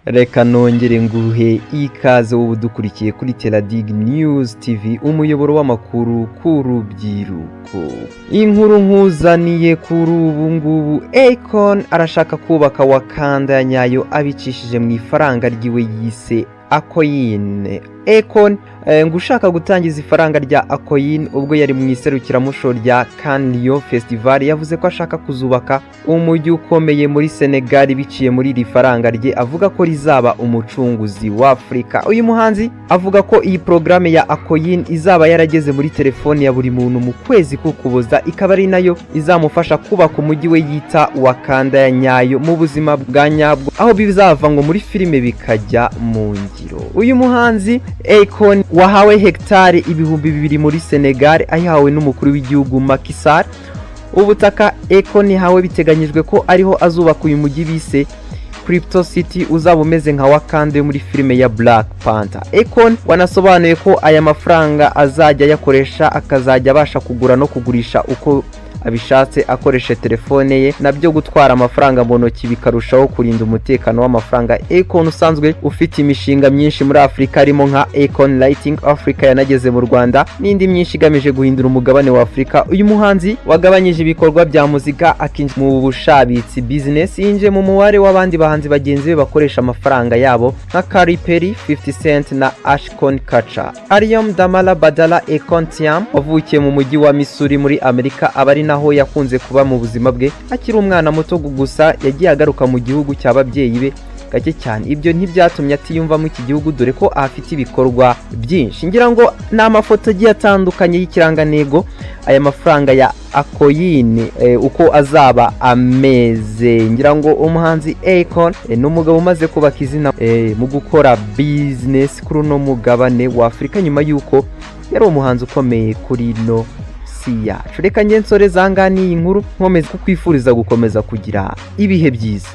Reka nongere nguhe ikaze wowe udukurikiye kuri Teradig News TV, umuyoboro w'amakuru ku rubyiruko. Inkuru nkuzaniye kuri ubu ngubu: Akon arashaka kubaka Wakanda ya nyayo abicishije mu ifaranga ryiwe yise Akoin. Akon ngo ushaka gutangiza ifaranga rya Akoin. Ubwo yari mu iserukiramuco rya Cannes Festival, yavuze ko ashaka kuzubaka umujyi ukomeye muri Senegal biciye muri iri faranga rye, avuga ko rizaba umucunguzi wa Afurika. Uyu muhanzi avuga ko iyi porogaramu ya Akoin izaba yarageze muri telefoni ya buri muntu mu kwezi k'Ukuboza, ikaba ari nayo izamufasha kubaka umujyi we yita Wakanda ya nyayo mu buzima bwa nyabwo, aho bizava ngo muri filime bikajya mu ngiro. Uyu muhanzi Akon wahawe hegitari 2000 muri Senegal, ayihawe n'umukuru w'igihugu Macky Sall. Ubutaka Akon yahawe biteganyijwe ko ariho azubaka uyu mujyi bise Crypto City, uzaba umeze nka Wakanda yo muri filime ya Black Panther. Akon wanasobanuye ko aya mafaranga azajya ayakoresha, akazajya abasha kugura no kugurisha uko abishatse akoresha telefone ye, nabyo gutwara amafaranga mu ntoki bikarushaho kurinda umutekano w'amafaranga. Akon usanzwe ufite imishinga myinshi muri Afurika, harimo nka Akon Lighting Africa yanageze mu Rwanda, n'indi myinshi igamije guhindura umugabane wa Afurika. Uyu muhanzi wagabanyije ibikorwa bya muzika akinjira mu bushabitsi, business, yinjiye mu mubare w'abandi bahanzi bagenzi be bakoresha amafaranga yabo nka Katy Perry, 50 Cent na Ashton Kutcher. Ariam Damala Badala Akon Thiam wavukiye mu mujyi wa Missouri muri Amerika, aba ari naho yakunze kuba mu buzima bwe akiri umwana muto. Gusa yagiye agaruka mu gihugu cy'ababyeyi be gake cyane. Ibyo ntibyatumye atiyumvamo iki gihugu, dore ko ahafite ibikorwa byinshi. Ngira ngo ni amafoto agiye atandukanye y'ikirangantego aya mafaranga ya Akoin uko azaba ameze. Ngira ngo umuhanzi Akon ni umugabo umaze kubaka izina mu gukora business kuri uno mugabane wa Afurika, nyuma y'uko yari umuhanzi ukomeye kuri ino si yacu. Reka njye nsoreze ahangaha n'iyi nkuru, nkomeza kukwifuriza gukomeza kugira ibihe byiza.